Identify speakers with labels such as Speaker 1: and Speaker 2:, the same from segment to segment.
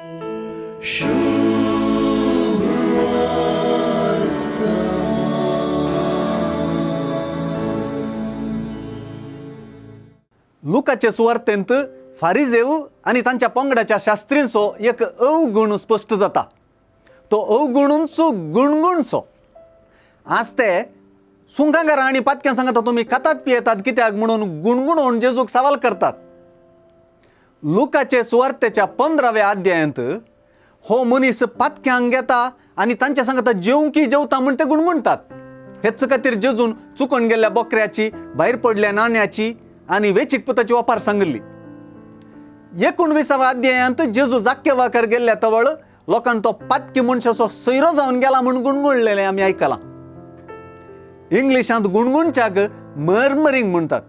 Speaker 1: लुकाचे सुवार्तेंत फारिजेव आनी तांच्या पंगडाच्या शास्त्रींचो एक अवगुण स्पश्ट जाता. तो अवगुणूच गुणगुणचो. आज ते सुंकांगारां आनी पातक्यां सांगता तुमी खातात पियेतात कित्याक म्हणून गुणगुणोवन जेजूक सवाल करतात. लुकाचे सुवार्तेच्या 15व्या अध्यायांत हो मनीस पातक्यांक घेता आनी तांच्या सांगता जेवंकी जेवता म्हूण ते गुणगुणतात. हेच खातीर जेजून चुकून गेल्ल्या बोकऱ्याची, भायर पडल्या नाण्याची आनी वेचीक पुताची वापर सांगिल्ली. 19व्या अध्यायांत जेजू जाक्केवाकर गेल्ल्या तवळ लोकांक तो पातकी मनशाचो सैरो जावन गेला म्हूण गुणगुणलेलें आमी आयकलां. इंग्लिशांत गुणगुणच्याक मरमरींग म्हणटात.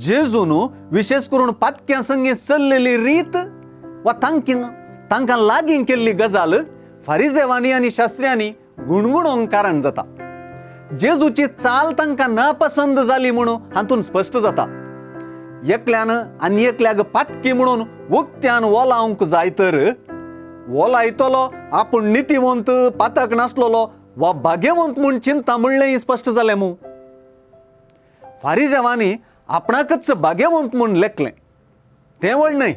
Speaker 1: जेजून विशेश करून पातक्यां संगी चल्लेली रीत वा तांकां लागीं केल्ली गजाल फारिजेवांनी आनी शास्त्र्यांनी गुणगुणोवंक कारण जाता. जेजूची चाल तांकां नापसंद जाली म्हणून हातून स्पश्ट जाता. एकल्यान आनी एकल्याक पातकी म्हणून उक्त्यान वोलावंक जाय तर वोलायतलो आपूण नितीवंत पातक नासलेलो वा भाग्यवंत म्हूण चिंता म्हणलेंय स्पश्ट जालें मू. फारिजेवांनी आपणाकच भाग्यवंत म्हूण लेखलें तें व्हड न्हय,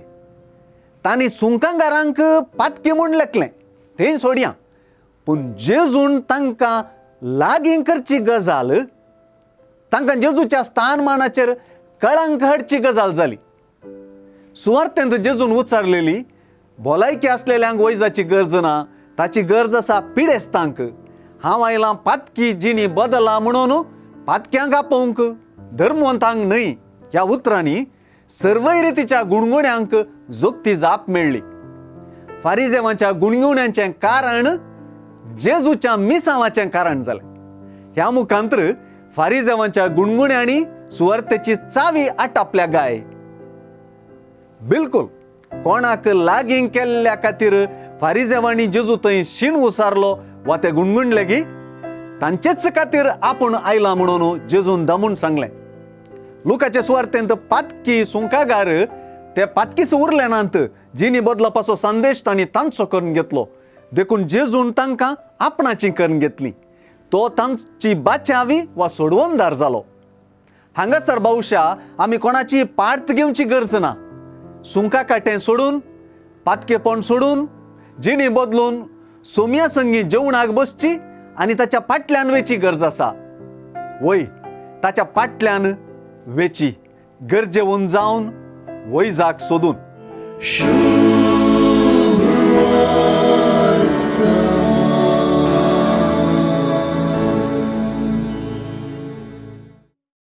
Speaker 1: तांणी सुंकांगारांक पातकी म्हूण लेखलें तें सोडया, पूण जेजून तांकां लागीं करची गजाल, तांकां जेजूच्या स्थानमानाचेर कळंक हाडची गजाल जाली. सुवार्तेंत जेजून उचारलेली भलायकी आसलेल्यांक वैजाची गरज ना, ताची गरज आसा पिडेस्तांक. हांव आयलां पातकी जिणी बदला म्हणून पातक्यांक आपोवंक, धर्मवंतांक न्हय. ह्या उतरांनी सर्वय रितीच्या गुणगुण्यांक जोगती जाप मेळ्ळी. फारिजेवांच्या गुणगुण्यांचें कारण जेजूच्या मिसांवाचें कारण जालें. ह्या मुखांतर फारिजेवांच्या गुणगुण्यांनी सुवार्तेची चावी आटापल्या गाय. बिलकुल कोणाक लागीं केल्ल्या खातीर फारिजेवांनी जेजू थंय शीण उसारलो वा ते गुणगुणले गी तांचेच खातीर आपूण आयला म्हणून जेजून दमून सांगलें. लुकाचे सुवार्तेंत पातकी सुंकागार ते पातकीच उरले नात, जिणी बदलपाचो संदेश तांणी तांचो करून घेतलो. देखून जेजून तांकां आपणाची करून घेतली. तो तांची बाचावी वा सोडवणदार जालो. हांगासर बहुशा आमी कोणाची पार्त घेवची गरज ना. सुंका काटें सोडून, पातकेपण सोडून, जिणी बदलून सोम्या संगी जेवणाक बसची आनी ताच्या फाटल्यान वेची गरज आसा. वय ताच्या फाटल्यान वेची गरजेवन जावन वैजाक सोदून.